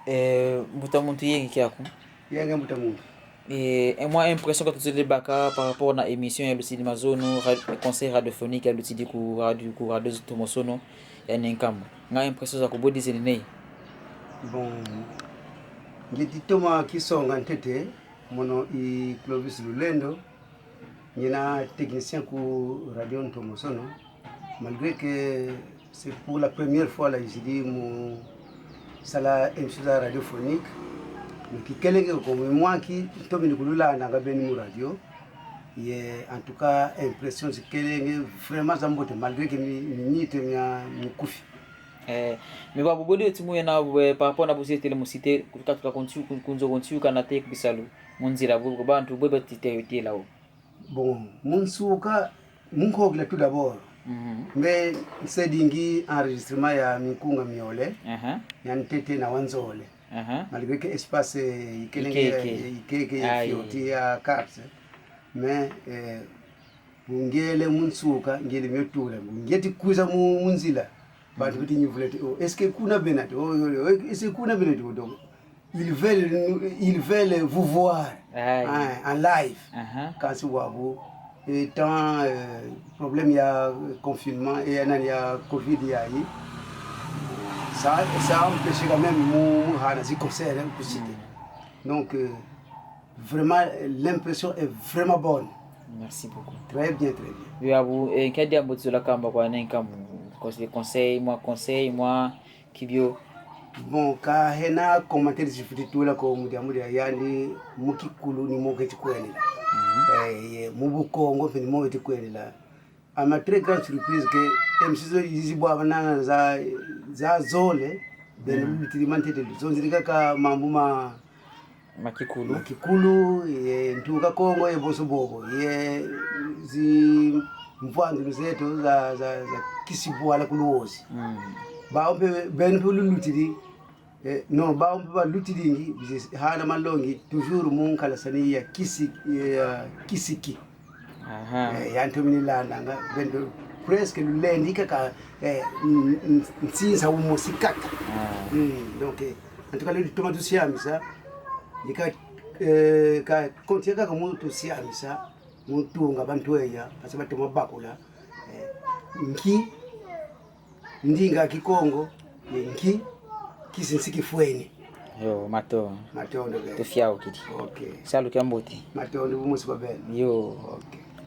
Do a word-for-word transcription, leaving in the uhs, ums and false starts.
Eh, mbuta muntu, yenge kiaku. Yenge mbuta muntu. Eh, e mwa impression ka tuzolele baka par rapport na émission ya Lutidi Mazono, ra-, conseil radiophonique ya Lutidi ku radio, ku radio Ntomosono ya Ne Nkambu. Nga impression zaku bwe dizeni nini? Bon, ngieti toma kisonga ntete, mono i Clovis Lulendo, ngiena technicien ku radio Ntomosono, malgré que c'est pour la première fois là ici mu sala émission za radiophonique, mais kikelenge ko mu mwa nki ntomene kululanda nga beni mu radio. Ye, en tout cas, impression zikelenge vraiment za mbote, malgré que mi, minute mia mikufi. Eh, mais bwabu bwe dioti mu yena bwe, par rapport na bu zietele mu cité, ku-, katuka ku nsi-, ku-, ku nzo ku nsi kana te ku bisalu, mu nzila, bu, bu bantu bwe beti te, te lao. Bon, mu nsuka, mu nkokila tout d'abord. Mhm. Mbe nsedingi enregistrement ya minkunga miole, Aha. ya ntete na wa nzole. Aha. Malgré que espace, eh, ikelenge, Ikeke. eh, ikeke ya Ayi. fioti ya carte. Mais, eh, bu ngiele mu nsuka, ngiele mio tula. Bu ngieti kwiza mu, mu nzila, bantu beti nyuvula ti: "Oh, est-ce que kuna bena ti? Oh, oh, oh, est-ce que kuna bena ti?" Donc, ils veulent, ils veulent vous voir, Ayi. hein, en live. Aha. Kansi bwabu, étant, euh, problème ya confinement et ya nani, ya covid yayi, ça, ça a empêché quand même mu, mu hana zi concert, hein, ku cité. Donc, euh, vraiment, l'impression est vraiment bonne. Merci beaucoup. Très bien, très bien. Bwabu, eh, nkia diambu zola kamba kwa Ne Nkambu? Conseil, conseil, mwa conseil, mwa kibio. Bon, ka hena commentaire zifuti tula ko mu diambu dia yandi, mu kikulu ni mo keti kwendela. Eh, ye, mu Bukongo mpe ni mo keti kwendela. À ma très grande surprise que M C zo zizi bwa bananga za, za zole, beno lutidi mantete, zonzili kaka mambu ma, Ma kikulu. ma kikulu, ye ntuka Kongo, ye bonso bobo, ye zi mvwandulu zeto za, za, za kisi bwala ku Luozi. Mm. Bawu mpe, beno mpe lulutidi, eh, non, bawu mpe balutidingi, bizi hana malongi, toujours mu nkalasani ya kisi, ya kisiki. Aha. Eh, ya ntomene landanga, beno presque lulendi kaka, eh, n-, n-, nsinsa umosi kaka. Ah. Mm, donc, eh, en tout cas, lelo toma tusiamisa, ni ka, eh, ka konti kaka mu tusiamisa, mu tunga bantu eya, parce que batoma bakula, eh, nki ndinga Kikongo, ye nki kisi nsi kifweni. Yo, mato. Matondo be. Tufiaukidi. Ok. Salu kia mbote. Matondo bu mosi kwa beno. Yo. Ok.